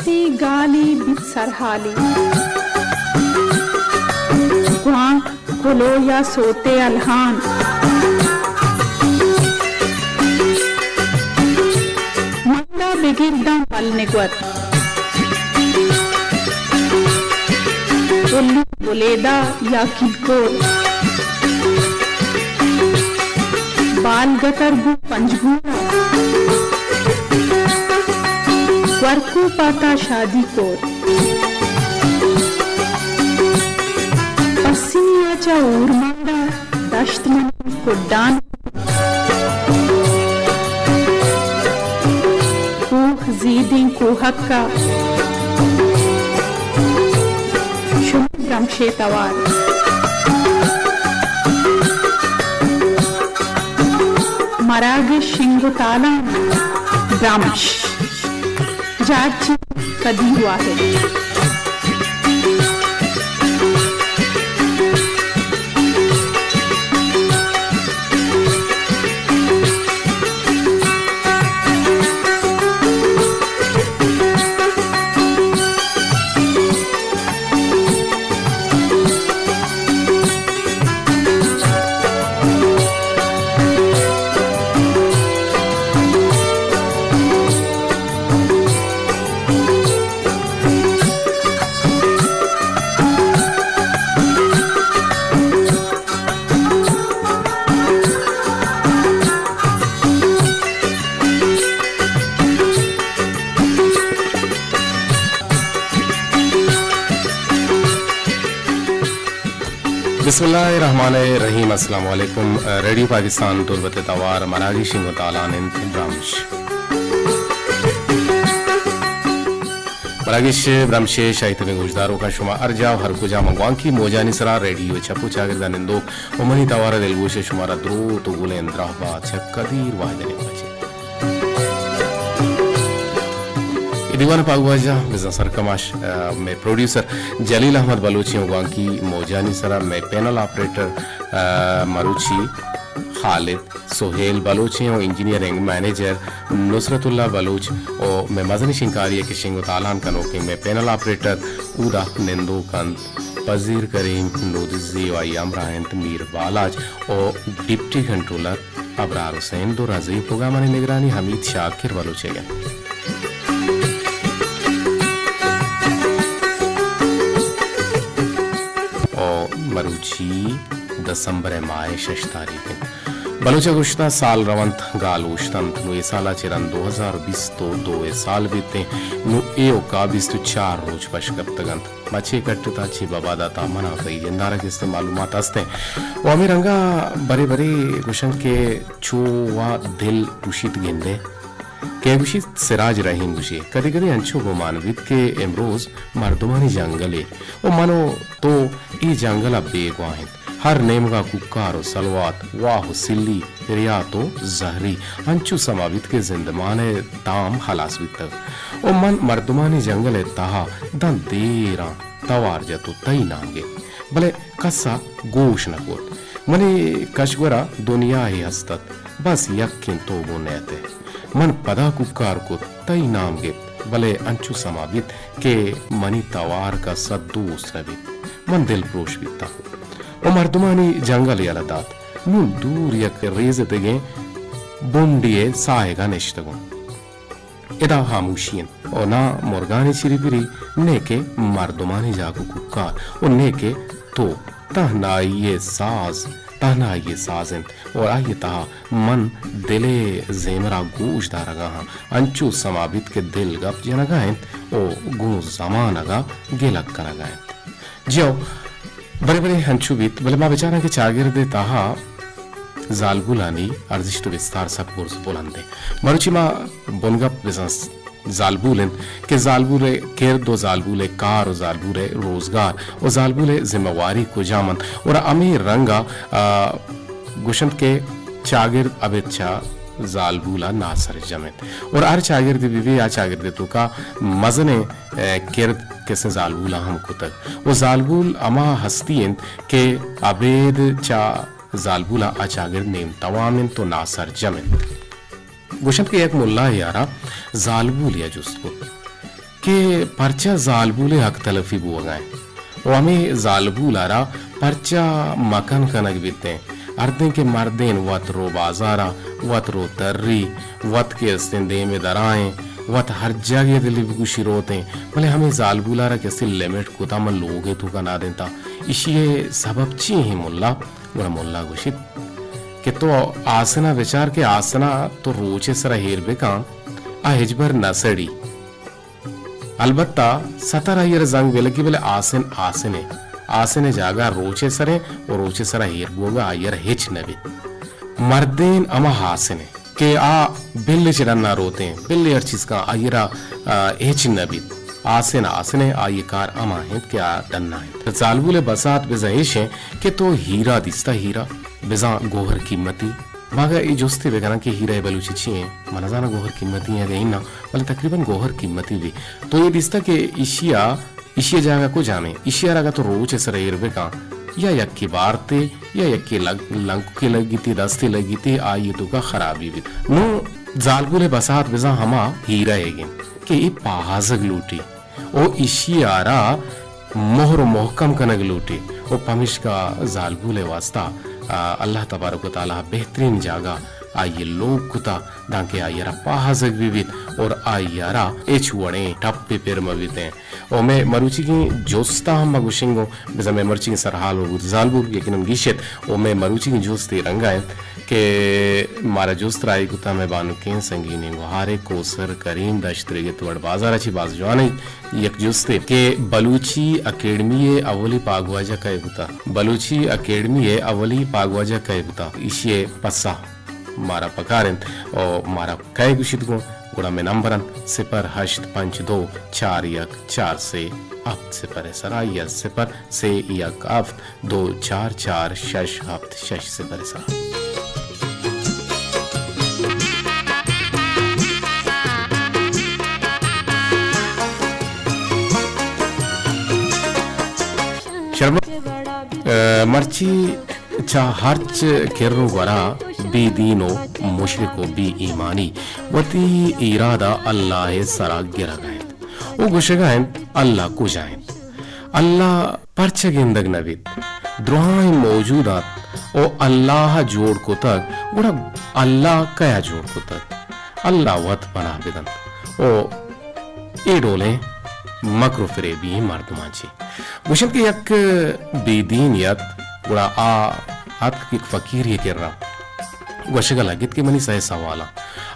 سی گالی بیت سرحالی۔ گوانک کلو یا سوتے الہان۔ مندا بگر داں مل نگور۔ الو بلیدہ یا کلکور۔ بال گتر گوں پنجگور۔ ورکو پاتا شادی کور۔ پسنی آ چہ اورماندا دشت منی کڈان۔ کوہ زیدیں کوہکا شمئے برمشے توار۔ مراگش شنگ و تالان برمش۔ جارچی قدیر واحد۔ بسم اللہ الرحمن الرحیم۔ السلام علیکم۔ ریڈیو پاکستان تربت ءِ توار مراگش شنگ و تالان انت برمش۔ مراگش برمش ءِ شاہی تبیں گوشداروکاں، شما ہر جاہ و ہر کجا من گوانکی موجانی سرا ریڈیو ءِ چپ و چاگردا نندوک و منی توار ءَ دلگوش ءَ شمارا دروت و گلیں دراہ بات چہ قدیر واحد ءِ نیمگا چہ۔ اے دیوان ءِ پاگواجہ بزاں سرکماش، آ، مئے پروڈیوسر جلیل احمد بلوچ ایں و گوانکی موجانی سرا مئے پینل آپریٹر، آ، مروچی خالد سہیل بلوچ ایں و انجینئرنگ منیجر نصرت اللہ بلوچ و مئے مزنیں شنگکاری ءَ کہ شنگ و تالان کنوکیں مئے پینل آپریٹر اودا نندوک انت پذیر کریم نودزی و آئی ہمراہ انت میر بالاچ و ڈپٹی کنٹرولر ابرار حسین، دو رازی پروگرامانی نگرانی حمید شاکر بلوچ ءَ انت۔ او مروچی دسمبر ءِ ماہ ءِ شش تاریخ انت۔ بلوچ ءَ گوشتہ سال رونت گال اوشتنت، نوں اے سال ءَ چہ رند دو ہزار بیست و دو ءِ سال بیت انت، نوں ایوکا بیست و چار روچ پش کپتگ انت۔ ما چے کٹتا، چے ببا داتا، منا تئی جندارا کہ استیں معلومات استیں۔ و ہمے رنگا برے برے گوشن کہ چو وا دل پروشیت گندے۔ کہ گوشیت سراج رحیم گوشی، کدی کدی انچو گمان بیت کہ امروز مردمانی جنگلے و من و تو اے جنگلا بیگواہ انت۔ ہر نیمگا کوکار و سلوات، واہ و سلی، پریات و زہری، انچو سما بیت کہ زندمان ءِ تام ہلاس بیتگ۔ و من مردمانی جنگل ءِ تہا داں دیراں توار جت و تئی نام گپت، بلے کس ءَ گوش نہ کرت۔ منی کشگورا دنیاہے ہست ات، بس یکیں تو گون نئیت ئے۔ من پدا کوکار کت، تئی نام گپت، بلے انچو سما بیت کہ منی توار کس ءَ دوست نہ بیت۔ من دل پروش بیتاں و مردمانی جنگل یلہ دات۔ نوں دور یک ریز دگیں بنڈی ءِ ساہگ ءَ نشتگوں۔ ادا ہاموشی انت و ناں مرگانی چری پری، نئے کہ مردمانی جاک و کوکار و نئے کہ تو۔ تہنائی ءِ ساز، تہنائی ءِ ساز انت و آئی ءِ تہا من دل ءِ زیمرا گوش دارگا آں۔ انچو سما بیت کہ دل گپ جنگا انت و گوں زمانگا گلگ کنگا انت۔ جیو، برے برے انچو بیت، بلے ما بچاراں کہ چاگرد ءِ تہا زالبولانی ارزشت و بستار سک برز بلند انت۔ مروچی ما بنگپ بزاں زالبول انت کہ زالبول ءِ کرد و زالبول ءِ کار و زالبول ءِ روزگار و زالبول ءِ ذمہ واری کجام انت، اور ہمے رنگ ءَ، آ، گوشنت کہ چاگرد ابید چہ زالبول ءَ ناسرجم انت، اور ہر چاگردے بہ بی، آ چاگرد ءِ توکا مزنیں، اے، کرد کسیں زالبولاں ہم کتگ۔ و زالبول ہما ہستی انت کہ ابید چہ زالبولاں آ چاگرد نیم توام انت و ناسرجم انت۔ گوشنت کہ یک ملائے یارا زالبولے ءَ جست کت کہ پرچا زالبول ءِ حق تلفی بوگ ءَ انت و ہمے زالبول ءَ را پرچا مکن کنگ بیت انت۔ ہردیں کہ مردین وت رو بازار ءَ، وت رو تری، وت کہ استیں دیم ءَ درائیں، وت ہر جاگہ دلی بگوشی روتیں، بلے ہمے زالبول ءَ را کسی لمٹ کتا من لوگ ءِ توکا نادینتا۔ ایشی ءِ سبب چی ہیں ملا؟ گڑا ملا گوشیت کہ تو آسن ءَ بچار کہ آسن ءَ تو روچ ءِ سرا ہیر بکن، آ ہچبر نہ سڑی۔ البتہ ستر آئی ءَ را زنگ بہ لگی، بلے آسن آسن ءِ، آسن ءِ جاگہ روچ ءِ سر ءَ و روچ ءِ سرا ہیر بوگ ءَ آئی ءَ را ہچ نہ بیت۔ مردین ہما آسن ءِ کہ آ بل چہ ڈنا روتیں، بل ہر چیز کن آئی ءَ را، آ، ہچ نہ بیت۔ آسن آسن ءِ، آئی ءِ کار ہما انت کہ آ ڈنا انت۔ زالبول ءِ بسات بزاں ایش انت کہ تو ہیرا دیستا، ہیرا بزاں گوہر قیمتی۔ ما اگاں اے جستے بہ کناں کہ ہیرا ءِ بلوچی چی ایں؟ من نزاناں گوہر قیمتی ایں اگاں اناں، بلے تقریباً گوہر قیمتی بی۔ تو اے دیستہ کہ ایشی ءَ، ایشی ءِ جاگہ کجام ایں؟ ایشی ءَ را اگاں تو روچ ءِ سر ءَ ایر بہ کن، یا یکے بارتے، یا یکے لگ-، لنککے لگیتے، دستے لگیتے، آئی ءِ توکا خرابی بیت۔ نوں زالبول ءِ بسات بزاں ہما ہیرا ئیگ انت کہ اے پہازگ لوٹی۔ و ایشی ءَ را مہر و محکم کنگ لوٹی و پمیشکا زالبول ءِ واسطہ، آ، اللہ تبارک و تعالیٰ بہترین جاگہ آئی ءَ لوگ کتا، دانکہ آئی ءَ را پہازگ بہ بیت اور آئی ءَ را ہچ وڑیں ٹپے پر مہ بیتیں۔ و مئے مروچیگیں جست ءَ ہم ما گوشنگوں، بزاں مئے مرچیگیں سرحال و بوت زالبول یقیناً گیشت و مئے مروچیگیں جست اے رنگا انت کہ مارا جست راہی کتا مئے بانکیں سنگینیں گوہارے کوسر کریم دشت تریگت وڑ بازار ءَ چی باز جوانیں یک جستے کہ بلوچی اکیڈمی ءِ اولی پاگواجہ کئے بوتا؟ بلوچی اکیڈمی ءِ اولی پاگواجہ کئے بوتا؟ ایشی ءِ پسہ مارا پکار انت و مارا کئے گوشیت گوں، گڑا مئے نمبر انت صفر ہشت پنچ دو چار یک چار سے ہفت صفر ءِ سرا یا صفر سے یک ہفت دو چار چار شش ہفت شش صفر ءِ سرا۔ شربت، اے، مرچی چہ ہرچ کر و گورا بے دین و مشرک و بے ایمانی وتی ایرادہ اللہ ءِ سرا گرگ ءَ انت و گوشگ ءَ انت، اللہ کجا انت؟ اللہ پرچہ گندگ نہ بیت؟ دراہیں موجودات و اللہ ءَ جوڑ کتگ، گڑا اللہ کیا جوڑ کتگ؟ اللہ وت پناہ بدنت و اے ڈولیں مکر و فریبی مردماں چی۔ گوشنت کہ یک بے دین یت، گڑا آ اتک یک فقیری کرا۔ گوشگ ءَ لگت کہ منی سئے سوالاں۔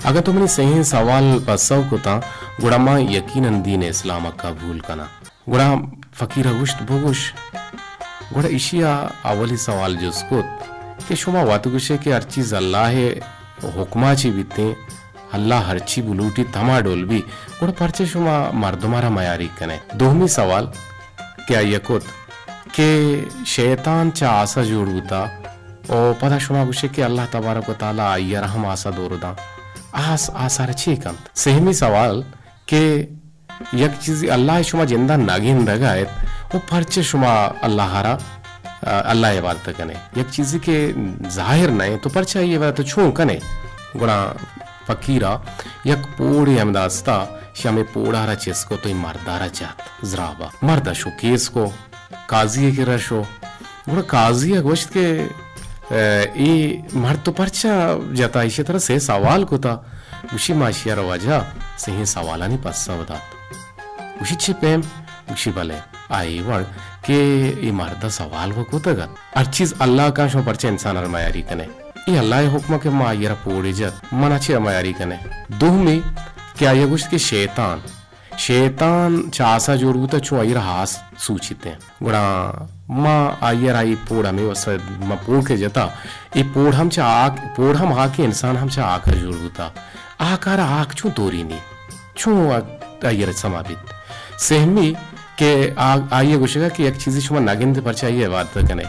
اگاں تو منی سئیں سوال پسو کتاں، گڑا ما یقیناً دین اسلام ءَ قبول کناں۔ گڑا فقیر ءَ گوشت، بگوش۔ گڑا ایشی ءَ اولی سوال جست کت کہ شما وت گوشے کہ ہر چیز اللہ ءِ حکما چی بیتیں، اللہ ہرچی بلوٹیت ہما ڈول بی، گڑا پرچہ شما مردم ءَ را میاریگ کنے؟ دومی سوال کہ آئی ءَ کت کہ شیطان چہ آس ءَ جوڑ بوتا و پدا شما گوشے کہ اللہ تبارک و تعالیٰ آئی ءَ را ہم آس ءَ دور داں۔ آس، آس ءَ را چے کنت؟ سہمی سوال کہ یک چیزے اللہ ءَ شما جندا نہ گندگ ءَ ات و پرچہ شما اللہ ءَ را، اللہ ءِ عبادت ءَ کنے؟ یک چیزے کہ ظاہر نہ انت تو پرچہ آئی ءِ عبادت ءَ چون کنے؟ گڑا فقیر ءَ یک پوڑے ہمدا استا، شہ ہمے پوڑ ءَ را چست کت و اے مرد ءَ را جت زراب ءَ۔ مرد ءَ شو کیس کو، قاضی ءِ کرا شو۔ گڑا قاضی ءَ گوشت کہ، اے، اے مرد تو پرچا جتا؟ ایشی ءَ ترا سے سوال کتا۔ گوشی، ما ایشی ءَ را واجہ سہیں سوالانی پسو دات۔ گوشی، چے پیم؟ گوشی، بلے، آ اے وڑ کہ اے مرد ءَ سوال و کتگ ات۔ ہر چیز اللہ ءَ کاں، شما پرچا انسان ءَ را میاری کنے؟ اے اللہ ءِ حکم ءَ کہ ما آئی ءَ را پوڑے جت، منا چیا میاری کنے؟ دومی کہ آئی ءَ گوشت کہ شیطان شیطان چہ آسا جوڑ بوتہ، چون آئی را آس سوچیتیں۔ گڑا ما آئی را اے پوڑ ہمے واسطہ ما پوڑ کہ جتا، اے پوڑ ہم چہ آک، پوڑ ہم آکے، انسان ہم چہ آکا جوڑ بوتا۔ آکارا آک چون تورینی؟ چون آ-، آئی را سما بیت؟ سہمی کہ آ-، آئی گوشگا کہ یک چیزی شما نگندے، پرچہ آئی عبادت کنے؟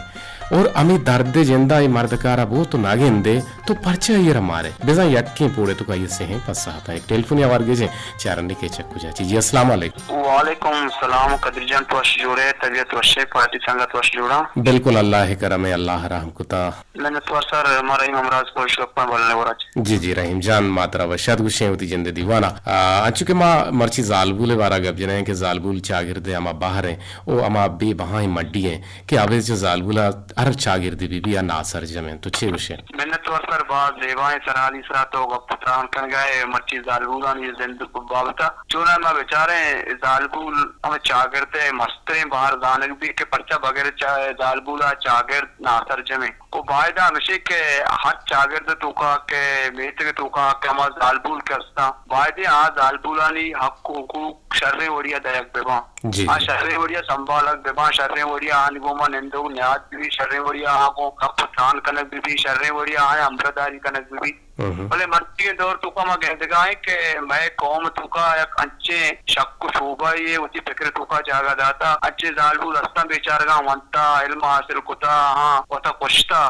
اور ہمے درد جندا اے مرد کارا بو تو نگندے، تو پرچہ آئی ءَ را مارے؟ بزاں یکیں پوڑے تو آئی ءِ سہیں پسہ اتاں۔ یک ٹیلیفونے آوار گیجیں، چارنے کہ چک کجا چی۔ جی، السلام علیکم۔ وعلیکم السلام قدیر جان، تو وش جوڑ ئے؟ طبیعت وش ئے؟ پارٹی سنگت وش جوڑاں؟ بالکل، اللہ ءِ کرم ءَ، اللہ رحم کتا۔ منتوار سر، ما رحیم ہمراز کوش گپاں بلنے وراج۔ جی جی رحیم جان، ما ترا وشات گوشیں وتی جند ءِ دیوان ءَ۔ آ، انچو کہ ما مرچی زالبول ءِ بارا گپ جنیں کہ زالبول چاگرد ءِ ہما بہر ایں او ہما بے بہائیں مڈی ایں کہ ابید چہ زالبول ءَ ہر چاگردے بہ بی آ ناسرجم ایں۔ تو چے گوشے؟ منتوار سر، باز زیبائیں سرحالی سرا تو گپ تران کنگا ئے مرچی زالبولانی زند بابت ءَ۔ چوناہا ما بچاریں زالبول ہمے چاگرد ءِ مستریں بہر زانگ بی کہ پرچا بغیر چا-، زالبول ءَ چاگرد ناسرجم ایں۔ و بایدہ ہمشی کہ ہر چاگرد توکا کہ میتگ توکا کہ ہما زالبول کہ استاں، بایدیں آ زالبولانی حق و حقوق شریں وڑیا دئیگ بباں۔ جی، آ جی۔ شریں وڑیا سنبھالگ بباں، شریں وڑیا آنی گوما نندوک نیاد ببی، شریں وڑیا آ گوں گپ و تران کنگ ببی، شریں وڑیا آیاں ہمراہداری کنگ ببی۔ ہم۔ بلے مرچیگیں دور توکا ما گندگا ایں کہ مئے قوم توکا یک انچیں شک و شوبہ یے وتی فکر توکا جاگہ داتا، انچیں زالبول استاں بیچارگاں ونتا، علم حاصل کتا، ہاں، وتا کشتا۔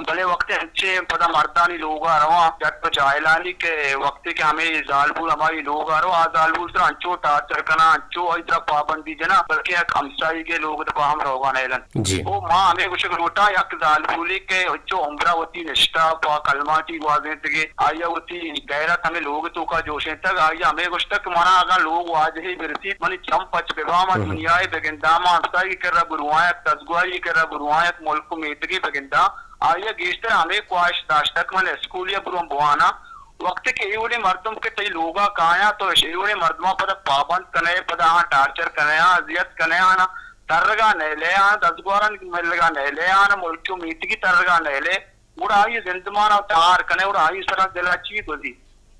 بلے وقتے انچیں پدا مردانی لوگا رواں، جٹ و جاہلانی کہ وقتے کہ ہمے زالبول ہمائی لوگا رو، آ زالبول سرا انچو ٹارچر کناں، انچو آئی سرا پابندی جناں، بلکہ یک ہمسائیگے لوگ دپا ہم روگا نیلن۔ جی۔ او ما ہمے گوشگ لوٹاں، یک زالبولے کہ انچو عمرا وتی نشتہ پہ کلماٹی گوازینتگے، آئیا وتی غیرت ہمے لوگ توکا جوشینتگ، آئیا ہمے گوشتگ کہ منا اگاں لوگ واجہے برسیت، منی چم پچ بباں، من ہم۔ دنیائے بگنداں، ما ہمسائیگے کرا برواں، یک دزگواری کرا برواں، یک ملک و میتگے بگنداں۔ آئیا گیشتر ہمے خواہش داشتگ کہ من اسکولیا برواں بواناں۔ وقتے کہ اے وڑیں مردم کہ تئی لوگا کایاں، تو اش-، اے وڑیں مردماں پدا پابند کنئے، پدا آہاں ٹارچر کنئے، آہاں اذیت کنئے، آہاں ترگا نیلے، آہاں دزگوارانی ملگا نیلے، آہاں ملکی و میتگی ترگا نیلے، گڑا آئی زندمان ءَ تہار کنئے، گڑا آئی سرا دل ءَ چی گوزی؟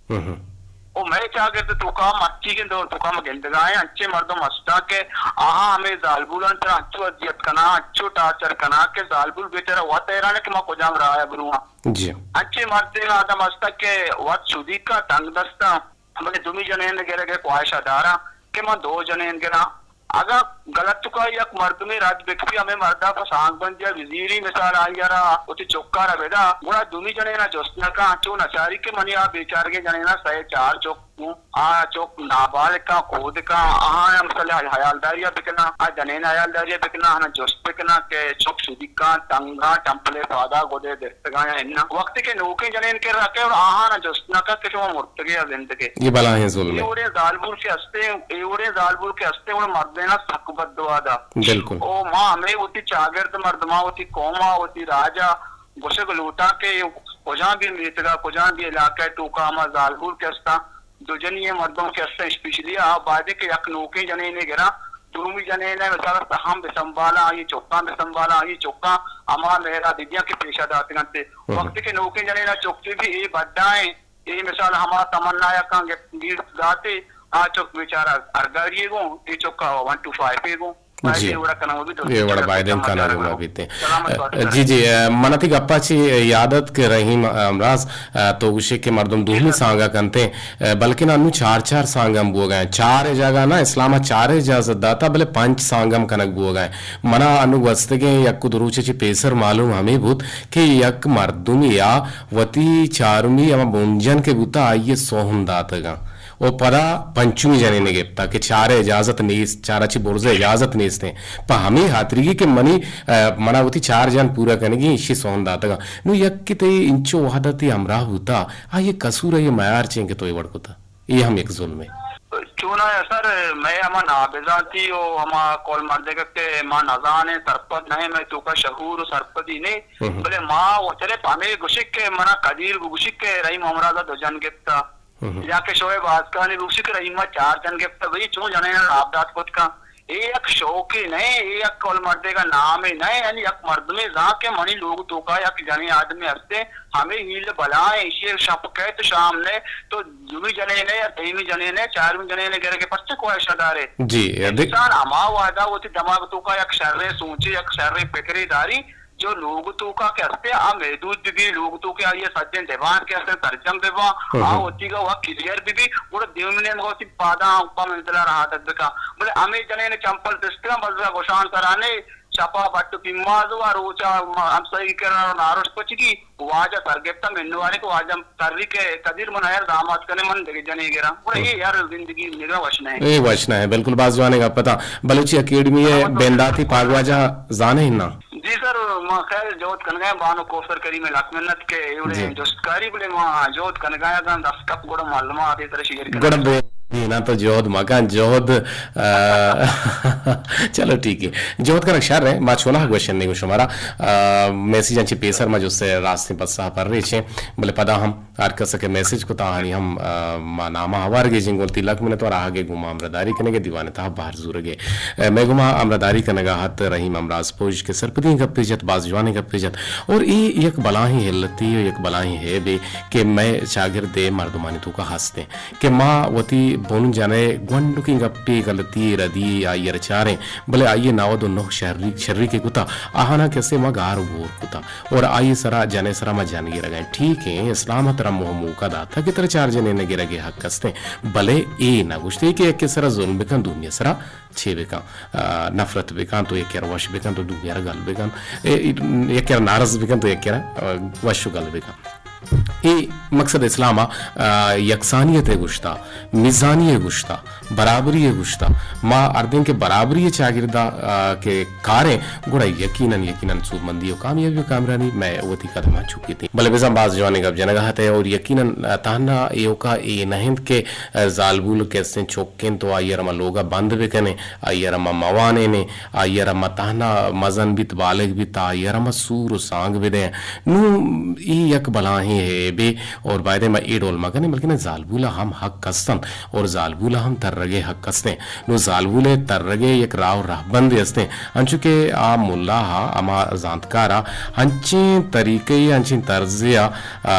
ہم۔ او مئے چاگرد توکا مرچیگیں دور توکا ما گندگا ایں، انچیں مردم ہستاں کہ آہاں ہمے زالبولانی سرا انچو اذیت کناں، انچو ٹارچر کناں کہ زالبول بیچارہ وت حیران کہ ما کجام راہ ءَ برواں۔ جی۔ انچیں مردین آدم ہستاں کہ وت شدیکاں تنگ دستاں، بلے دومی جنین گرگ ءِ خواہش ءَ داراں کہ من دو جنین گراں۔ اگاں گلتکا یک مردمے رد بکپی، ہمے مردا پہ سانگ بندیا بزیری، مثال آئیا را وتی چکا را بدا، گڑا دومی جنینا جست نہ کن، چو نچاری کہ منی آ بیچارگیں جنینا سئے چار چک گوں، آ چک نابالکاں، کودکاں، آہاں ہم مثال حیالداریا بکناں، آ جنین حیالداریا بکناں، آہاں جست بکناں کہ چک شدیکاں، تنگاں، چمپلے پادا گدے در تگاں یا اناں۔ وقتے کہ نوکیں جنین کرا کئے اور آہانا جست نہ کن کہ شما مرتگے یا زندگے۔ اے بلاہیں ظلمے۔ اے وڑیں زالبول کہ ہستیں، اے وڑیں زالبول کہ ہستیں، وڑیں مردینا سک بد دعا دا۔ بالکل۔ او ما ہمے وتی چاگرد مردما، وتی قوما، وتی راجا گوشگ لوٹاں کہ کجام بھی میتگا، کجام بھی علاقہ توکا ہما زالبول کہ ہستاں، دو جنی مردم کہ ہستاں، اسپیشلی آ بایدے کہ یک نوکیں جنینے گراں، دومی جنین ءَ مثال سہم بہ سنبھالاں، آئی چکاں بہ سنبھالاں، آئی چکاں ہما مہرا بدیاں کہ پیشا داتگ انت۔ ہم۔ وقتی کہ نوکیں جنین ءَ چک بی، اے بڈا ایں، اے مثال ہما تمنا یکاں گپت گیرت داتے، آ چک بیچارہ ہر گاڑی ءَ گوں، اے چکا ون ٹو فائیو ءَ گوں۔ جی۔ باید اے وڑا کنگ مہ بیت، اے وڑا باید کنگ مہ بیت۔ سلامت بات۔ جی، جی، من تئی گپا چی یاد ات کہ رحیم امراض، تو گوشے کہ مردم دومی سانگا کنتے، بلکن انو چار چار سانگ ہم بوگا ہیں۔ چار جاگہ نا، اسلام چار اجازت داتا، بلے پنچ سانگ ہم کنگ بوگا ہیں۔ منا انو گوستگیں یک دو روچ چی پیسر معلوم ہمیں بوت کہ یک مردمی یا وتی چارمی ہما بنجن کے بوتا، آئیے سوہن داتگا۔ و پدا پنچمی جنینے گپتا کہ چارے اجازت نیست، چارا چی برزے اجازت نیست ہیں۔ پہ ہمیں ہاتریگی کہ منی، منا وتی چار جان پورا کنگی، ایشی سوہن داتگا۔ نو یک کہ تئی انچو وہدا تئی ہمراہ بوتا، آئی قصور، آئی میار چیں کہ تو اے وڑ کتا؟ اے ہم یک ظلمے۔ چونایا سر، مئے ہما نابزانتی و ہما قول مردگا کہ ما نزانیں، سرپد نہ ایں، مئے توکا شعور و سرپدی نے، بلے ما وترے پہ ہمے گوشک کہ منا قدیر بگوشک کہ رحیم ہمراضا دو جن گپتا، یا کہ شعیب آسکانی بگوشک کہ رحیما چار جن گپتا، بھئی چون جنین آپ دات کت کن؟ اے یک شوقے نہ ایں، اے یک کل مردے کا نامے نہ ایں، یعنی یک مردمے زان کہ منی لوگ توکا یک جنیں آدمے ہستے، ہمے ہیل بلا ایں، ایشی شپ کئے تو شام نے، تو دومی جنینے یا سیمی جنینے، چارمی جنینے گرگے پرچہ کوشش دارے؟ جی، انسان ہما وہدا وتی دماغ توکا یک شریں سوچے، یک شریں فکرے داری، جو لوگ توکا کہ ہستے، آ محدود بہ بی، لوگ توکا آئی سجیں دیوان کہ ہستے سرجم بہ باں، آ وتیگا وا کلیئر بہ بی، گڑا دیمی نیمگا وتی پاداں پہ منزلا رہادگ بکا۔ بلے ہمے جنین چمپل دستگاں بزگا گوشان سرانے، چپا بٹ و پیماز و روچا ما ہمسایگی کرا نارشت پچگی، واجہ سرگپتا منوارے کہ واجہ تری کہ قدیر من ہر داماد کنے من دگہ جنے گراں۔ گڑا اے ہر زندگی نگاہ وش نہ اے۔ اے وش نہ اے، بالکل باز جوانیں گپ اتاں۔ بلوچی اکیڈمی ء بنداتی پاگواجہ زانے نا؟ جی سر، ما خیر جہد کنگا ایں، بانک کوثر کریم ء لک منت کہ ایوڑیں جی۔ جست کاری، بلے ما جہد کنگا ایں، اگاں دست کپ گڑا معلومات ء ترا شیئر کناں۔ گڑا بے دینا تو جہد مکن، جہد، آ، چلو ٹھیک ہے۔ جہد کنگ شر ہے، ما چوناہا گوشن نہیں گو شمارا، آ، میسجاں چہ پیسر ما جست ء راستیں پسہ پر ریچیں، بلے پدا ہم ہر کس کہ میسج کتا آنی ہم، آ، ما نامہ ہوار گیجیں گوں، تئی لک منت و راہگے گوں ما ہمراہداری کنگے دیوان تہا بہر زورگے۔ اے، مئے گوما ہمراہداری کنگا ات رحیم ہمراز پوج کہ سرپدیں گپے جت، باز جوانیں گپے جت۔ اور اے یک بلاہیں علتے و یک بلاہیں عیبے کہ مئے چاگردے مردمانی توکا ہستیں کہ ما وتی بن جنئے گونڈکیں گپے، غلطی، ردی آئی ء چاریں، بلے آئی ء نود و نہ شری، شری کہ کتا، آہانا کسے ما گار و گور کتا۔ اور آئی سرا، جنے سرا ما جن گرگا ایں۔ ٹھیک ہے، اسلام ء ترا موہ موقع داتا کہ ترا چار جنے نہ گرگے حق استیں، بلے اے نہ گوشتے کہ یکے سرا ظلم بکن، دومی سرا چے بکن، آ، نفرت بکن تو یکے را وش بکن تو دومی را گل بکن، اے، یکے را ناراض بکن تو یکے را، آ، وش و گل بکن۔ اے مقصد اسلام ء، آ، یکسانیت ء گوشتا، میزانی ء گوشتا، برابری ء گوشتا۔ ما ہردیں کہ برابری ء چاگردا، آ، کہ کاریں، گڑا یقیناً، یقیناً سوبمندی و کامیابی و کامرانی مئے وتی قدماں چکیت۔ بلے بزاں باز جوانیں گپ جنگا ہتے اور یقیناً، آ، تہنا ایوکا اے نہ انت کہ، آ، زالبول کہ استیں چک انت و آئی ء را ما لوگا بند بکنیں، آئی ء را ما موانینیں، آئی ء را ما تہنا مزن بیت، بالغ بیت، آئی ء را ما سور و سانگ بدیں۔ نوں اے یک بلاہیں عیبے اور بایدیں ما اے ڈول مکنیں، بلکن زالبول ء ہم حق استنت اور زالبول ء ہم ترگ ء حق استیں۔ نوں زالبول ء ترگ ء یک راہ و رہبندے استیں، انچو کہ آ ملا ء ہما زانتکار ء انچیں طریقے ء انچیں طرزے ء، آ،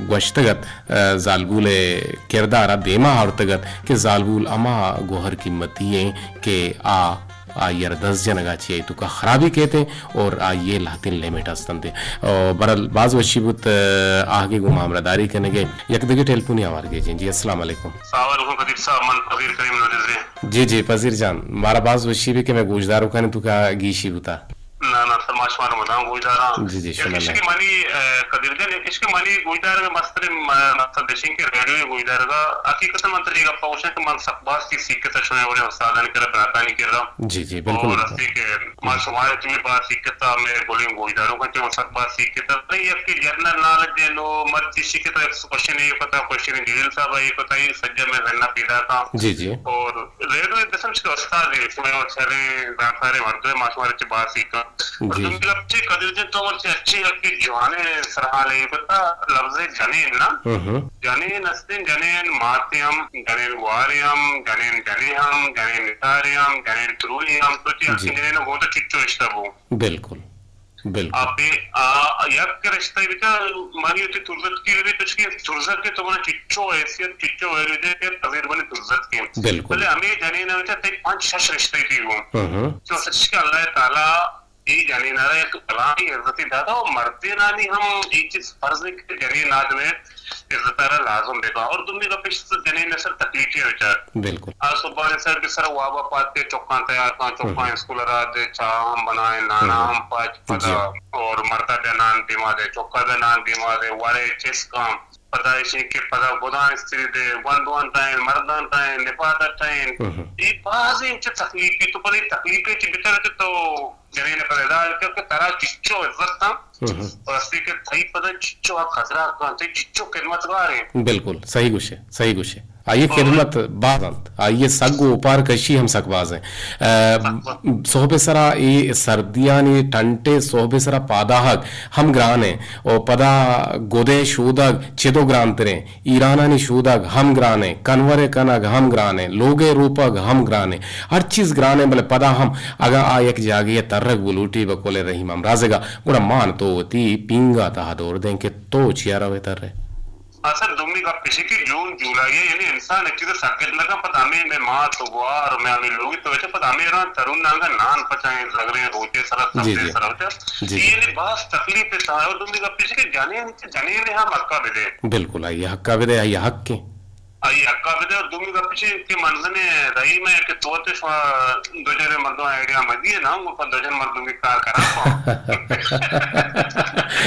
گوشتگ ات، آ، زالبول ء کردار ء دیما آورتگ ات کہ زالبول ہما گوہر قیمتی ایں کہ آ آئی ء را دست جنگ ء چہ آئی توکا خرابی کیت اور آئی ء لہتیں لمٹ است انت۔ او، برحال باز وشی بوت، آہگے گوں ما ہمراہداری کنگے۔ یک دگہ ٹیلیفونی آوار گیجیں۔ جی، السلام علیکم۔ السلام علیکم قدیر صاحب، من پذیر کریم نوجزے۔ جی، جی، پذیر جان، مارا باز وشی بی کہ مئے گوشداروکانی توکا گیشی بوتا۔ نا، نا، سر، ما شمارا مدام گوشداراں۔ جی، جی، یک شما اش کہ منی، اے، قدیر جان، یک اش کہ منی گوشدارگ ء مستریں، م-، مقصد اش انت کہ ریڈیو ء گوشدارگ ء حقیقتاً من ترا اے گپ ء گوشاں کہ من سک باز چیز سیکھتا شمئے وڑیں استادانی کرا، براتانی کرا۔ جی، جی، بالکل۔ اور ہستی کہ ما شمارا چمی باز سیکھتا، مئے گلیں گوشداروکاں چہ من سک باز سیکھتا۔ بلے یک کہ جنرل نالج ہے، نو مرچی سیکھتا، یک کوشچن اے کتا، کوشچن جلیل صاحب اے کتا، اے سجا مئے ذہن ء پیدا کا۔ جی، جی۔ اور ریڈیو دسم چہ استاد اے، شمئے شریں زانتکاریں مردمے، ما شمارا چہ باز سیکھاں۔ جی۔ دومی گپ چی قدیر جان، تو مرچی اچھی گپ کہ جوانیں سرحال اے کتا، لفظ جنین نا؟ ہم ہم۔ جنین استیں، جنین ماتے ہم، جنین گوارے ہم، جنین جنے ہم، جنین نثارے ہم، جنین ترولی ہم، تو چی جی۔ ہرچی جنین گو تو چچو اشتا بو۔ بالکل۔ بالکل۔ آ پہ، آ، یک رشتہ بچا، منی وتی ترزت کی بھی تشکی ترزت کے تو منا چچو حیثیت، چچو ویلیو دے کہ قدیر بنی ترزت کے۔ بالکل۔ بلے ہمیں جنین بچا تے پانچ شش رشتہ تھی گو۔ ہم ہم۔ تو سچ کہ اللہ تعالی اے جنین ء را یک بلاہیں عزتے داتا و مردینانی ہم اے چیز فرض انت کہ جنین آدم ء عزت ء را لازم بہ کن۔ اور دومی گپ اش تو جنین ء سر تکلیفے ء بچار۔ بالکل۔ آ صبح سر کہ سر واب ء پاد کے چکاں تیار کن، چکاں ہم۔ اسکول ء را دے، چاہ ہم بنائیں، نانا ہم۔ ہم پچ جی۔ پدا اور مردا بہ نان دیما دے، چکا بہ نان دیما دے، ورے چست کن۔ پدا ایشی کہ پدا گدان استری دے، گوندوان ٹائن، مردان ٹائن، نپادا ٹائن۔ ہم۔ اے بازیں چہ تکلیفی تو پدا اے تکلیفی چہ بچارے تو جنین پدا ادا کر کہ ترا چچو عزت کن۔ ہم۔ اور استی کہ تئی پدا چچو حق ادا کن، تئی چچو خدمتگار ہیں۔ بالکل، صحیح گوشے، صحیح گوشے۔ آئی اور خدمت باز انت، آئی سگ و اوپار کشی ہم سک باز ہیں۔ آ، سک باز۔ صحب سرا اے سردیانی ٹنٹے صحب سرا پاداہگ ہم گران ہیں۔ و پدا گدے شودگ چدو گرانتریں۔ ایرانانی شودگ ہم گرانیں، کنور ء کنگ ہم گرانیں، لوگ ء روپگ ہم گرانیں، ہر چیز گرانیں، بلے پدا ہم اگاں آ یک جاگہے ء ترگ بلوٹی بہ کل رحیم ہمرازگ ء، گڑا مان تو وتی پینگ ء تہ دور دیں کہ تو چیا روئے ترے۔ اصل دومی گپ ایش کہ جون جولائی ء یعنی انسان ایک چیز سگت نہ کن، پدا ہمیں میں مات و گوار میں ہمیں لوگی تو وجہ پدا ہمیں ران ترون نانگا نان پچائیں، زگریں روچے سرا جی، سبزے جی۔ سرا وجہ۔ جی، جی۔ یعنی باز تکلیف ہے اور دومی گپ ایش کہ جانے جنین ء ہم حقا بدے۔ بالکل، آئی ء حقا بدے، آئی ء حق ہیں۔ آئی حقا بدے۔ اور دومی گپ چی کہ منزل رحیم ہے کہ تو تے شما دو جنے مردم آئیڈیا مدیے نا، وہ پر دو جن مردم کی کار کرا۔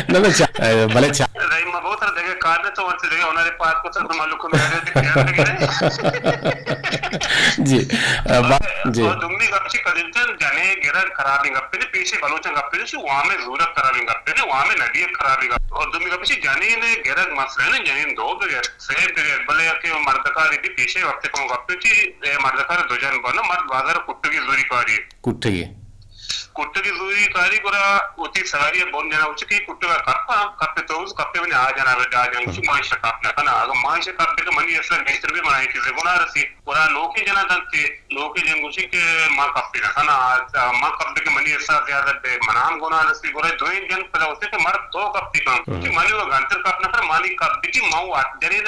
نہ، نہ، چا-، اے، بلے چا- رحیم ما بہت سارا جگہ کار نے تو وقت جگہ ہونا رے پاک کو سر مالو کو میرے تے کیا لگے۔ جی، اے، با-، جی۔ اور دومی گپ چی قدیم چند جنے گرگ خرابیں گپ نے، پیشے بلوچاں گپ نے، شو وامے زورگ خرابیں گپ نے، وامے ندی خرابیں گپ۔ اور دومی گپ چی جنے نے گرگ مسئلہ نے، جنے دو بگے۔ سیب دگہ، بلے کہ مردکاری بی پیشے وقت کم گپ چی، اے مردکار دو جن بنا، مرد بازار کٹگی زوری کاری۔ کٹگی۔ کٹگی زوری کاری گڑا وتی ساری بن جنا، وچ کہ کٹگا کپا، کپے تو اس کپے منی آ جنا، بے آ جنا، وچ ماں شکاپ نہ کنا۔ اگر ماں شکاپ دے کہ منی اصلا گیشتر بی منا چیزے گنا رسی۔ گڑا نوکیں جنا دنتے، نوکیں جن گوشی کہ ما کپی نہ کنا، ما کپ دے کہ منی احساس زیادہ بے منام گنا رسی۔ گڑا دوئیں جن پدا وتے کہ مرد تو کپی کن۔ ہم۔ کہ منی وہ گنتر کپ نہ کر، مانی کپ بی کہ ما وہ جنین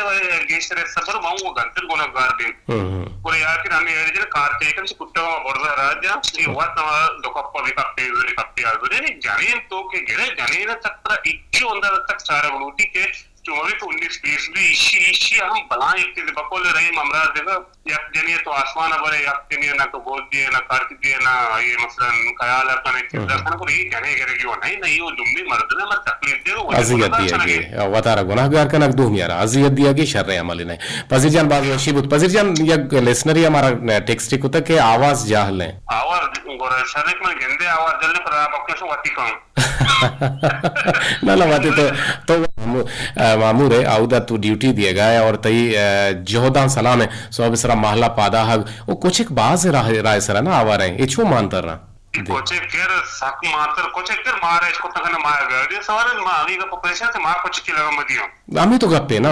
گیشتر صبر، ما وہ گنتر گنا گار بین۔ ہم۔ گڑا یا کہ ہمیں ایڈ جن کار تے کن کٹا ما برزا راجا، یہ وقت ما دو کپ بھی کپی، زوری کپی آ زوری، یعنی جنین تو کہ گرے، جنین تک پر اچھی اندر تک چارہ بلوٹی کہ چو ہمے کہ انیس بیس بی ایشی، ایشی ہم بلاہیں یک چیزے بقول رحیم ہمراہ دگہ، یک جنی تو آسمان ء برے، یک جنی نہ تو گود دیے، نہ کارک دیے، نہ یہ مثلاً خیال ء کنے، چیز ء کنے، پر یہ جنے گرگی و نہیں، نہیں، وہ دومی مردم ء مر تکلیف دے، وہ اذیت گناہ دیگی، کنگی۔ وتارا گناہگار کنگ دومی ء را اذیت دیگی شر عمل نہیں۔ پذیر جان باز وشی بود۔ پذیر جان یک لسنری ہمارا ٹیکسٹ کتا کہ آواز جاہل ہیں۔ آواز گورا شر من گندے آواز جلنے پر آپ اپنے شو وتی کن۔ نہ، نہ، وتی تو، تو مامو-، آ، مامور ہے، آودا تو ڈیوٹی دیگا ہے اور تئی، آ، جہداں سلام ہے۔ سوب سرا محلہ پاداہگ، او کچک باز راہ، راہ سرا نا آوار ہیں۔ اے چو مانتر نا؟ دے۔ کچک کر سک مانتر، کچک کر مارا اچ کتنا کنا ما گاڑی سوار ما آگی کا پریشان تھے، ما کچک کی لگا مدیوں۔ ہمیں تو گپے نا۔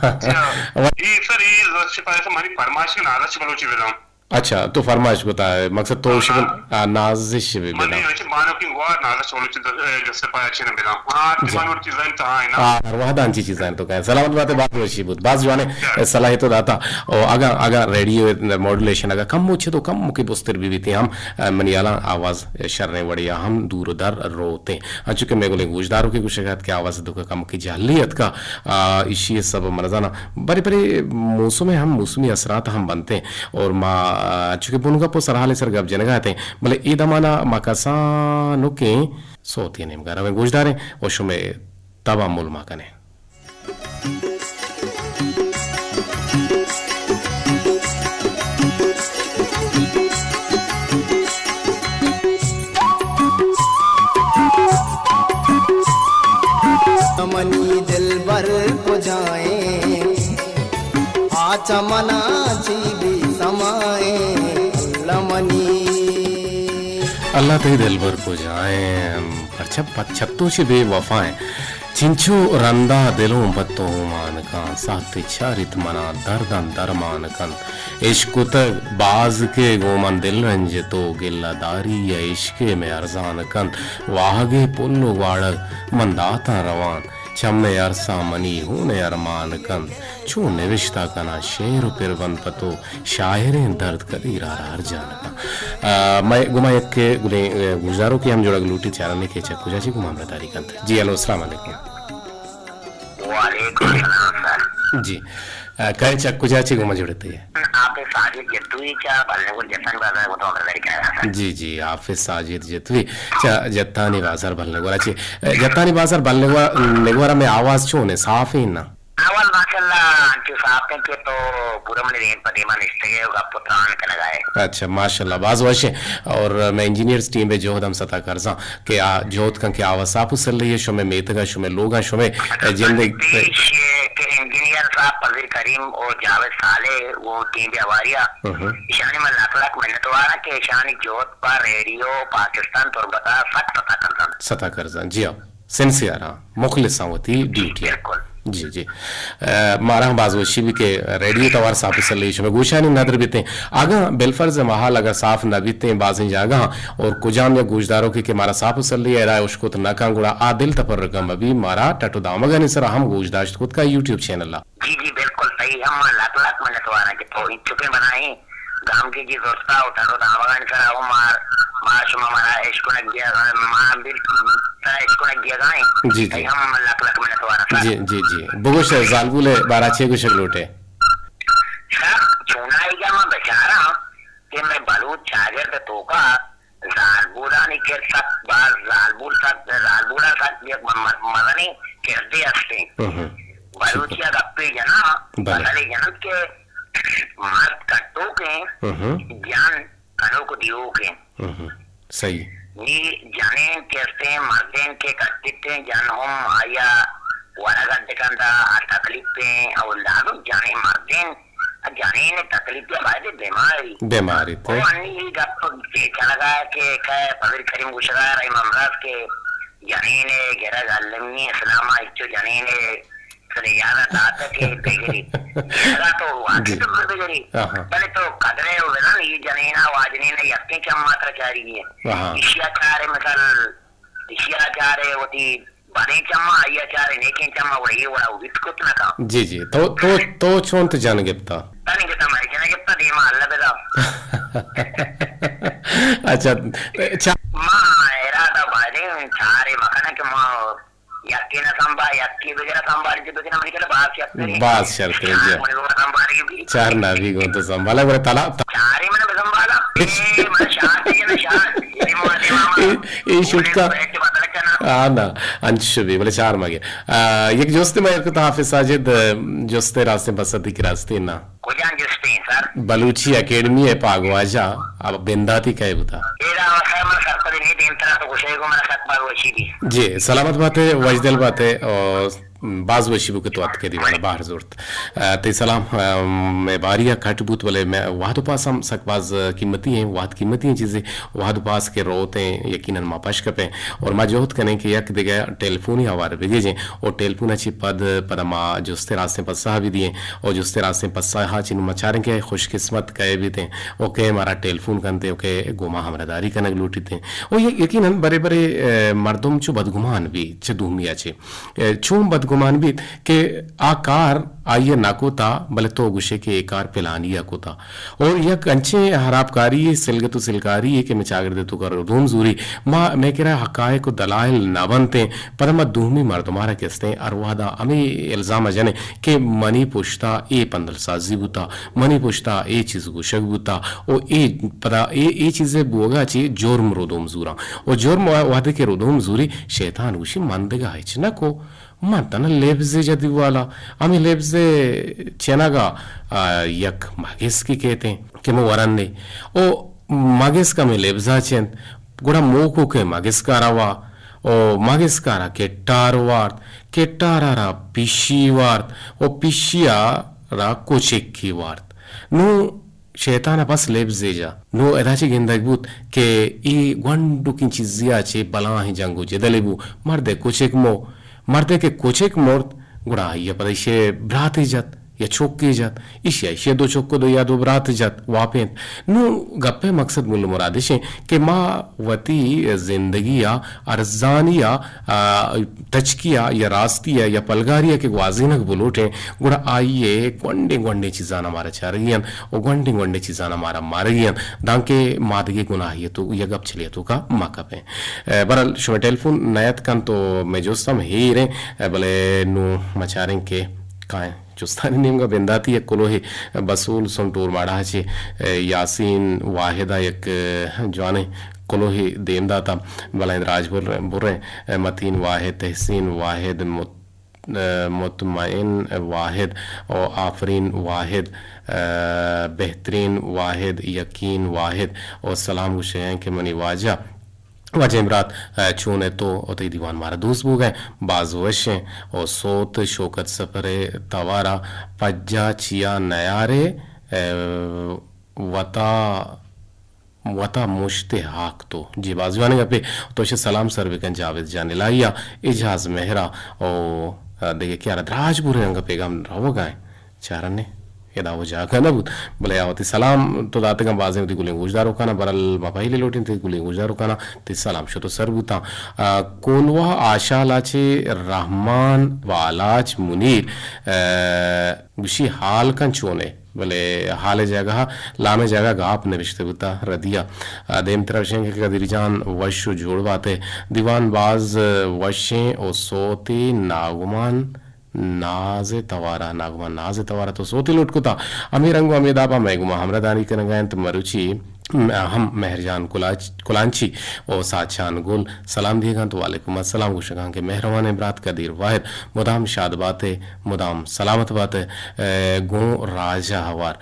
اچھا۔ یہ سر، یہ زرش پائے تو ہماری فرمائش کے نالچ بلوچی بلاؤں۔ اچھا، تو فرمائش کتا ہے، مقصد تو ہاں، شبن، ہاں۔ آ، نازش بی من بداں۔ یہ کہ بانو کی گوار نازش بلوچی د-، اے، جو سپاہی اچھی نہ بداں۔ ہاں، جی۔ بانو چیزاں تو ہاں نا۔ آ، ہر وحد انچی چیزاں تو کہیں۔ سلامت بات ہے، باز وشی بود۔ باز جوانے، اچھا۔ اے، صلاح تو داتا۔ او، اگا، اگا ریڈیو ماڈولیشن اگا کم مچے تو کم مکے بستر بی بیتی ہم، اے، منی الان آواز شریں وڑیا ہم دور در روتے۔ انچو کہ میں گلیں گوشداروں کے گوشگات کہ آواز دکا کم کی جہلی اتکا، آ، ایشی سبب من زاناں۔ برے برے موسم ہم، موسمی اثرات ہم بنت ایں اور ما، آ، چونکہ بنگپ و سرحال سر گپ جنگا اتیں، بلے اے دمانا ما کسانکیں سوتے نیمگا رویں، گوشداریں و شمے تبا مول ما کنیں۔ منی دلبر کجائیں، آ چہ منا چی بی سمائیں، اللہ منی۔ اللہ تئی دلبر کجائیں، پرچہ پت چتو چہ بے وفائیں۔ چنچو رندا دلوں پہ تو مان کن، ساعتے چاریت منا درداں درمان کن۔ عشق کتگ باز کہ گوں من دل رنج تو، گلہ داری ء عشقے مئے ارزان کنت۔ واہگے پل و گواڑگ من داتاں روان، چمے ارساں منی ہون ء ارمان کنت۔ چون نوشتہ کناں شعر و پربند پہ تو، شاعریں درد کدی را را ہر جان کنت۔ آ، مئے گما یک گلیں، آ، گوشدارو کہ ہم جوڑگ لوٹی چارنے کہ چک کجا چی گما ہمراہ داری کنت۔ جی، ہیلو، السلام علیکم۔ وعلیکم السلام سر۔ جی۔ آ، کئے چہ کجا چہ گوما جوڑتے؟ آپ ساجد جتوئی چہ بلنگور جتانی بازار گوں تو ہمراہ داری کنگا سر۔ جی، جی، حافظ ساجد جتوئی چہ جتانی بازار بلنگور۔ اچھا، جتانی بازار بلنگور، نگور میں آواز چون ہے؟ صاف ہے نا؟ اول ماشاءاللہ انچو صاف ہیں کہ تو پورا منی رین پہ دیما نشتگے و گپ و تران کنگا ہے۔ اچھا، ماشاءاللہ، باز وش ہے۔ اور میں انجینئرز ٹیم بے جہد ہم ستا کرزاں۔ کہ آ جہد کن کہ آواز صاف و سلہی ہے، شمے میتگاں، شمے لوگاں، شمے جندے پیش کہ انجینئر صاحب فضل کریم و جاوید صالح و ٹیم بے ہواریا، ہم۔ ایشانی من لک لک منتواراں کہ ایشانی جہد پہ ریڈیو پاکستان تربتا سک ستا کرزن۔ ستا کرزن، جی ہاں۔ سنسیئر ہاں، مخلص ہاں وتی ڈیوٹی ہاں۔ بالکل۔ جی، جی۔ اے، مارا ہم باز وشی بی کہ ریڈیو توار صاف و سلہی شمے گوشانی ندر بیتیں۔ اگاں بالفرض محال اگر صاف نہ بیتیں بازیں جاگہاں اور کجام یک گوشدارو کہ، کہ مارا صاف و سلہی ارائے اشکت نہ کن گڑا آ دل تپرکم مبی، مارا ٹٹ و دامگانی سرا ہم گوش داشت کت کا یوٹیوب چینل ء۔ جی، جی، بالکل صحیح۔ ہم ما لک لک منتواراں کہ تو انچکیں بنائیں گامگیجی زرتا و ٹٹ و دامگانی سرا و مار، ما شما مارا اشکنگ دیگا، ما بل سرا اشکنگ دیگا ہیں۔ جی، جی۔ ہم لک لک منتواراں سر۔ جی، جی، جی۔ بگوش زالبول بارا چے گوشگ لوٹے؟ توکا زالبولانی کرد سک باز، زالبول سک، زالبولاں سک یک م-، م-، مزنیں کردے ہستیں۔ ہم۔ بلوچی ءَ گپے جناں، بلے۔ غزلے جننت کہ مرد کٹوکیں، ہم۔ جن کنوک دیوکیں۔ ہم۔ صحیح۔ نی جنین کہ استیں، مردین کہ کٹتیں، جن ہم آیا ورگ ءَ دکندا آ تکلیفیں، او لازم جنین مردین جنین تکلیف ءَ باید بیماری۔ بیماری تے۔ او انی ای گپ پیچ کنگا کہ کئے فضل کریم گوشگا رحم امراض کہ جنین گرگ المی اسلام ءَ اچو جنین سر اجازت داتا کہ بگری۔ گرگا تو واقعی جی۔ تو بگری۔ آہا۔ بلے تو قدرے و بزن ای جنین ءَ واجنین ءَ یکیں چم ماتر چاری ہے۔ آہا۔ اشیا چارے مثال، اشیا چارے وتی بدیں چما، آئی ءَ چارے نیکیں چما، وڑے اے وڑا ویت کت نہ کن۔ جی، جی۔ تو، تو، تو چونت جن گپتا؟ تن گپتا، مئے جن گپتا، دیما اللہ بدا۔ اچھا، چا- ما ارادہ بایدیں چارے مکنہ کہ ما یکے نہ سنبھال، یکے بگر سنبھال، جو بگر منی کلا باز شرتریں۔ باز شرتریں، جی۔ منی گوما سنبھال بھی۔ چار نہ بھی گون تو سنبھالا، بڑے تلا، تا- چارے من بسنبھالا۔ اے من شاہ تے جن شاہ۔ اے، اے شکا۔ آ نا، انچش بی، بلے چار مگے۔ آ، یک جستے ما یک تو حافظ ساجد، آ، جستے راستیں بس ادی کی راستیں نا۔ کجام جستے ہیں، سر؟ بلوچی اکیڈمی ءِ پاگواجہ، آ، بنداتی کئے بوتا؟ اے دا سر من سرپدی نہیں دیم ترا تو گوشے گو من سک باز وشی بی۔ جی، سلامت باتے، وشدل باتے، او باز وشی بو کہ تو اتکے دیوانا بہر زورت۔ آ، تئی سلام، آ، مئے باری ءَ کٹ بوت، بلے مئے وہد و پاس ہم سک باز قیمتی ہیں، وہد قیمتی ہیں چیزے، وہد و پاس کہ روت ہیں، یقیناً ما پش کپیں اور ما جہد کنیں کہ یک دگہ ٹیلیفونی ہوار بگیجیں اور ٹیلیفون ءَ چی پد، پدا ما جستے راستیں پسہ بھی دییں اور جستے راستیں پسہ ءَ چی نوں ما چاریں کہ خوش قسمت کئے بیتیں اور کئے مارا ٹیلیفون کنتے اور کئے گوما ہمراہداری کنگ لوٹیتیں اور ی-، یقیناً برے برے، آ، مردم چو بدگمان بی چہ دومی ءَ چی۔ اے، چون بدگمان بیت کہ آ کار آئی ءَ نہ کتا، بلے تو گوشے کہ اے کار پلانی ءَ کتا۔ اور یک انچیں ہرابکاری، سلگت و سلکاری کہ مئے چاگرد ءِ توکا ردوم زوری، ما، مئے کرا حقائق و دلائل نہ بنتیں، پدا ما دومی مردمارا کہ استیں، ہر وہدا ہمے الزام ءَ جنیں کہ منی پشتا اے پندل سازی بوتا، منی پشتا اے چیز گوشگ بوتا، او اے پدا اے، اے چیزے بوگا چی جرم ردوم زوراں۔ و جرم و-، وہدے کہ ردوم زوری، شیطان گوشی، من دگہ ہچ نہ کو، من تنا لبزے جدی والا، ہمیں لبزے چنگا، آ، یک مگسکی کہتے ہیں کہ مو ورن نے۔ او مگسک ہمیں لبزا چنت، گڑا موکو کے مگسکا روا، او مگسکارا کٹار وارت، کٹارا را پشی وارت، او پشیا را کچکی وارت۔ نو شیطان ءَ بس لبزے جا۔ نوں ادا چہ گندگ بوت کہ اے گونڈکیں چیزے ءَ چہ بلاہیں جنگ و جدلے بو۔ مردے کچک مو، مردے کہ کچک مرت، گڑا آئی ءَ پدا ایشی ءِ براتے جت یا چکے جت، ایشی ءَ ایشی ءِ دو چک و دو یا دو برات جت، واپینت۔ نوں گپ ءِ مقصد مول مراد اش انت کہ ما وتی زندگی ءَ ارزانی ءَ، آ، تچکی ءَ یا راستی ءَ یا پلگاری ءَ کہ گوازینگ بلوٹیں، گڑا آئی ءِ گونڈیں گونڈیں چیزاں مارا چارگی انت و گونڈیں گونڈیں چیزاں مارا مارگی انت، دانکہ ما دگہ گناہی ءِ تو یا گپ چلی ءِ توکا مہ کپیں۔ اے، بہرحال، شمئے ٹیلیفون نیت کنت و مئے جست ہم ہیر انت، اے، بلے نوں ما چاریں کہ کائیں۔ جستانی نیمگا بنداتی یک کلوہے بسول سن ٹور ماڑاہ چے، اے، یاسین واحد ءَ یک، اے، جوانیں کلوہے دیم داتا، بلائیں راج بر-، بریں، اے، متین واحد، تحسین واحد، مت-، اے، مطمئن واحد و آفرین واحد، اے، بہترین واحد، یقین واحد و سلام گوشگیں کہ منی واجہ واجہ برات، اے، چون ئے تو و تئی دیوان مارا دوست بوگئے، باز وش ایں و سوت شوکت سفر ءِ توارا پجا چیا نیارے، اے، وتا، وتا مشت ہاک تو۔ جی، باز جوانیں گپے۔ تو شہ سلام سر بکن جاوید جان الہیا اجاز مہرا و دگہ کیارا دراج بورے انگا پیغام روگا ایں۔ چارنے ادا و جاگہ نہ بوت، بلے آ وتی سلام تو داتگاں، بازیں وتی گلیں گوشداروکانا، برل ما پہلی لوٹیں تئی گلیں گوشداروکانا تئی سلام شتو سر بوتاں۔ آ، کولواہ آشالا چے رحمان بالاچ منیر، آ، گوشی حال کن چونے، بلے حال جاگہ، لام جاگہ گاپ نوشتے بوتا ردیا۔ آ، دیم ترا وشیں کہ قدیر جان وش و جوڑ باتے۔ دیوان باز وشیں و سوتی ناگمان ناز ءِ توار ءَ، ناگمان ناز ءِ توار ءَ تو سوتے لوٹ کتا۔ ہمے رنگ و ہمے داب ءَ مئے گوما ہمراہداری کنگ ءَ انت مروچی ہم مہرجان کلاچ-، کلانچی و ساچان گل سلام دیگ انت۔ وعلیکم السلام گوشگاں کہ مہروانیں برات قدیر واحد مدام شاد بات ئے، مدام سلامت بات ئے، اے، گوں راج ء ہوار۔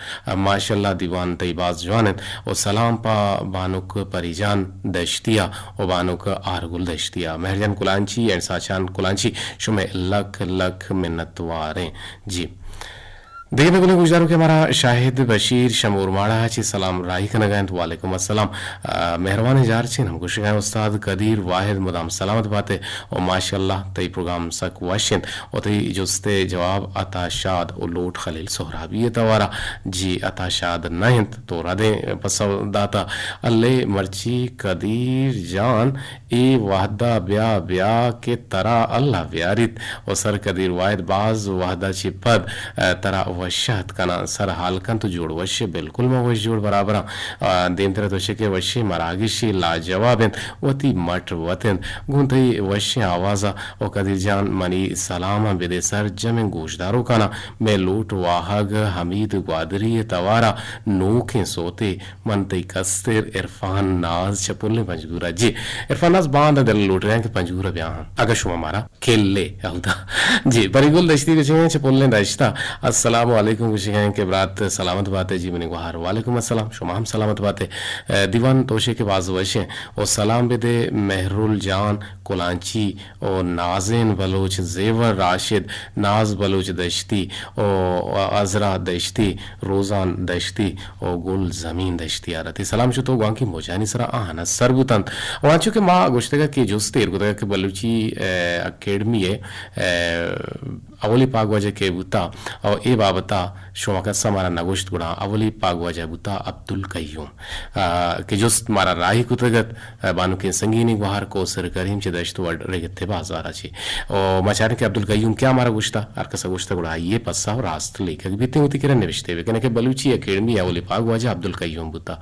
ماشاءاللہ دیوان تئی باز جوان انت و سلام پہ بانک پری جان دشتی ء و بانک آرگل دشتی ء۔ مہرجان کلانچی اینڈ ساچان کلانچی شمئے لکھ لکھ منتواریں۔ جی۔ دگہ بگلیں گوشداروکے مارا شاہد بشیر شمور ماڑا چی سلام راہی کنگا انت۔ وعلیکم السلام۔ آ، مہروانیں جار چین ہم گوشگا انت، استاد قدیر واحد مدام سلامت باتے و ماشاءاللہ تئی پروگرام سک وش انت و تئی جستے جواب عطا شاد و لوٹ خلیل سہرابی توارا۔ جی عطا شاد نہ انت تو ردیں پسو داتا۔ اللہ مرچی قدیر جان اے وہدا بیا بیا کہ ترا اللہ بیاریت و سر قدیر واحد باز وہدا چہ پد، ء، ترا وش اتک کناں۔ سر حال کن تو جوڑ وش ئے؟ بلکل ما وش جوڑ برابراں۔ ء، دیمترا تو شکے وشیں مراگشے لاجواب انت، وتی مٹ وت انت۔ گوں تئی وشیں آوازا و قدیر جان منی سلاماں بدے سرجمیں گوشداروکانا۔ مئے لوٹ واہگ حمید گوادری توارا نوکیں سوتے من تئی کستر عرفان ناز چہ پلیں پنجگور ء۔ جی، عرفان ناز باندا دل لوٹگا کہ پنجگور ء بیاہاں۔ اگہ شما مارا کلے اودا۔ جی، پری گل دشتی گوشگا چہ پلیں دشتا۔ السلام علیکم گوشگا کہ برات سلامت باتے۔ جی، منی گوہار وعلیکم السلام، شما ہم سلامت باتے۔ اے، دیوان توشے کہ باز وشیں۔ و سلام بدے مہرول جان کلانچی و نازین بلوچ، زیور راشد، ناز بلوچ دشتی و عذرا دشتی، روزان دشتی و گل زمین دشتی ء رتی سلام شت و گوانکی موجانی سرا آہانا سر بوتنت۔ و انچو کہ ما گوشتگا کہ جست ایر کتگا کہ بلوچی، اے، اکیڈمی ء، اے، اولی پاگواجہ کے بوتا و اے بابتا شما کسا مارا نگوشت، گڑا اولی پاگواجہ بوتا عبدالقیوم، آ، کہ جست مارا راہی کتگ ات، آ، بانکیں سنگینی گوہار کوثر کریم چہ دشت وڈ رگت بازار ء چہ۔ او ما چاریں کہ عبدالقیوم کیا مارا گوشتا، ہر کس ء گوشتا گڑا آئی ء پسہ راست لیکگ بیتیں، وتی کرا نبشتے بکنے کہ بلوچی اکیڈمی اولی پاگواجہ عبدالقیوم بوتا۔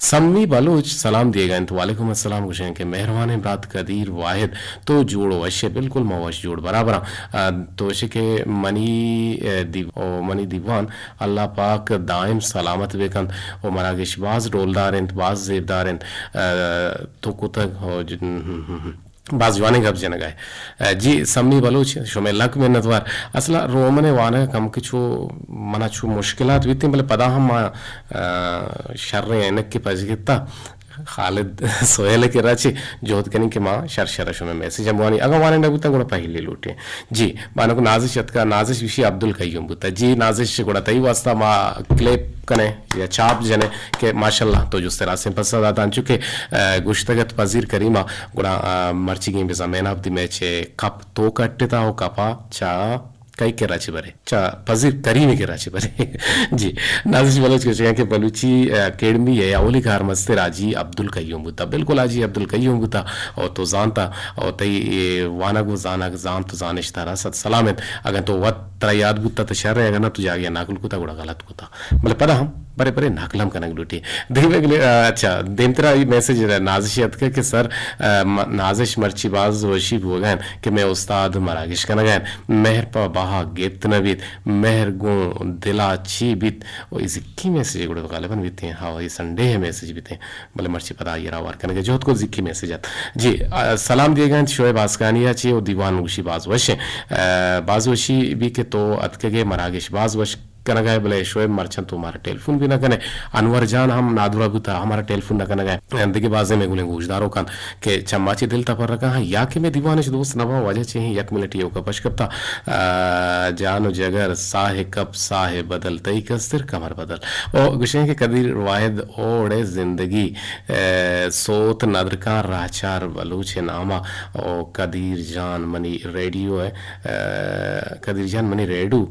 سمی بلوچ سلام دیگا انت، وعلیکم السلام گوشیں کہ مہروانیں برات قدیر واحد تو جوڑ وش ئے؟ بلکل ما وش جوڑ برابراں۔ آ، تو گوشے کہ منی، آ، دیو-، او منی دیوان اللہ پاک دائم سلامت بکنت و مراگش باز ڈولدار انت، باز زیبدار انت۔ آ، تو کتگ ہو ج-، باز جوانیں گپ جنگا ئے۔ آ، جی سمی بلوچ شمئے لک منتوار۔ اصلا رومن وانگ کم کہ چو منا چو مشکلات بیتیں، بلے پدا ہم ما، آ، شریں عینک کہ پچ گپتا۔ خالد سہیل ء کرا چہ جہد کنیں کہ ما شر شر ء شمئے میسج ہم وانیں۔ اگاں وانگ نہ بوتاں گڑا پہلی لوٹیں۔ جی، بانک نازش اتکا، نازش گوشی عبدالقیوم بوتا۔ جی نازش گڑا تئی واسطہ ما کلپ کنیں یا چاپ جنیں کہ ماشاءاللہ تو جست ء راستیں پسہ داتاں۔ چونکہ، ا، گوشتگ ات پذیر کریمہ گڑا، ا، مرچیگیں بزاں مین آف دی میچ ء کپ تو کٹتا و کپا چا کئی کرا چہ برے؟ چا پذیر کریم کرا چہ برے؟ جی، نازش بلوچ گوشگا کہ بلوچی اکیڈمی ء اولی کارمستر حاجی عبدالقیوم بوتا۔ بلکل حاجی عبدالقیوم بوتا۔ او تو زانتا، او تئی اے وانگ و زانگ، زانت و زانش ترا صد سلام انت۔ اگاں تو وت ترا یاد بوتا تو شر، اگاں نہ تو جاگہ نقل کتا گڑا غلط کتا۔ بلے پدا ہم برے برے نقل ہم کنگ لوٹی۔ دگہ بگلے، آ، اچھا، دیمترا ای میسج نازشی اتکہ کہ سر، آ، م-، نازش مرچی باز وشی بوگا انت کہ مئے استاد مراگش کنگا انت۔ مہر پہ بہا گپت نہ بیت، مہر گوں دلا چی بیت۔ و ای زکی میسج گڑا غالباً بیتیں، ہاں، ای سنڈے ہے میسج بیتیں، بلے مرچی پدا آئی را وار کنگا جہد کو زکی میسج ات۔ جی، آ، سلام دیگا انت شعیب آسکانی ء چی و دیوان گوشی باز وش ہیں۔ آ، باز وشی بی کہ تو اتکگے مراگش باز وش کنگا ئے، بلے شعیب مرچاں تو مارا ٹیلیفون بھی نہ کنے۔ انور جان ہم نادرا بوتا، ہمارا ٹیلیفون نہ کنگا ئے۔ دگہ بازیں مئے گلیں گوشداروکاں کہ چما چہ دل تپر رکا ہاں، یا کہ مئے دیوانش دوست نباں، واجہ چے ہیں، یک منٹ یوکا پش کپتا۔ آ، جان و جگر ساہ کپ ساہ بدل، تئی کستر کمر بدل۔ او گوشیں کہ قدیر واحد اوڑے زندگی، اے، سوت ندرکاں راہچار بلوچ ناما۔ او قدیر جان منی ریڈیو ہے، اے، قدیر جان منی ریڈو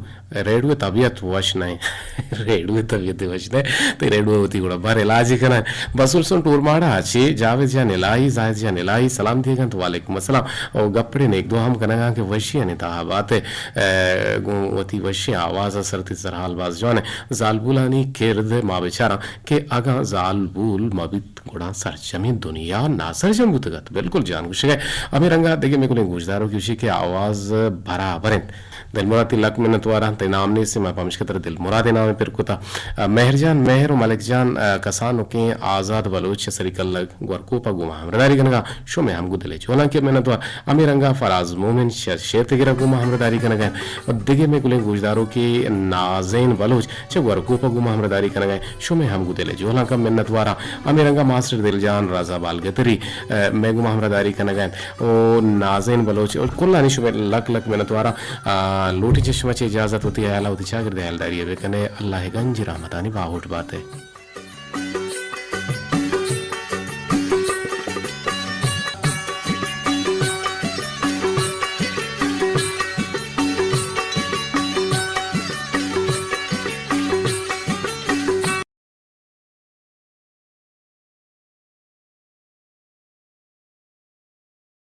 ریڈو ء طبیعت وش نہ انت۔ ریڈو ء طبیعت وش نہ انت۔ تئی ریڈو ء وتی گڑا بر علاج کناں۔ بسول سن ٹورماڑا چے جاوید جان الہی، زاہد جان الہی سلام دیگ انت۔ وعلیکم السلام۔ او گپڑے نیک دعا ہم کنگاں کہ وشی انی تہا بات ء، اے، گوں وتی وشیں آواز ء سرتی سرحال باز جوان ء۔ زالبولانی کرد ما بچاراں کہ اگاں زالبول مہ بیت گڑا سرجمیں دنیا ناسرجم بوتگ ات۔ بالکل جان گوشگ ء۔ ہمے رنگا دگہ مئے گلیں گوشداروکے گوشی کہ آواز برابر انت۔ دلمراد، تئی لک منتوار آں، تئی نام نیست، ما پمشکہ ترا دلمراد ءِ نام ءَ پر کتا۔ ءَ، مہر جان، مہر و ملک جان، ءَ، کسانکیں آزاد بلوچ چہ سری کلگ گورکوپ ءَ گوں ما ہمراہداری کنگ ءَ، شمئے ہم گوں دل ءِ جہلانکی ءَ منتوار۔ ہمے رنگ ءَ فراز مومن شر شیرتگر ءَ گوں ما ہمراہداری کنگ ءَ اِنت۔ و دگہ مئے گلیں گوشداروکے نازین بلوچ چہ گورکوپ ءَ گوں ما ہمراہداری کنگ ءَ اِنت۔ شمئے ہم گوں دل ءِ جہلانک ءَ منتوار آں۔ ہمے رنگ ءَ ماسٹر دلجان رضا بالگتری، ءَ، مئے گوما ہمراہداری کنگ ءَ اِنت۔ او نازین بلوچ، او کلانی شمئے لک لک منتوار آں۔ آ، لوٹیں چہ شما چہ اجازت، وتی ہیال ءَ وتی چاگرد ءِ ہیالداری ءَ بہ کن ئے۔ اللہ ءِ گنج رحمتانی باہوٹ بات ئے۔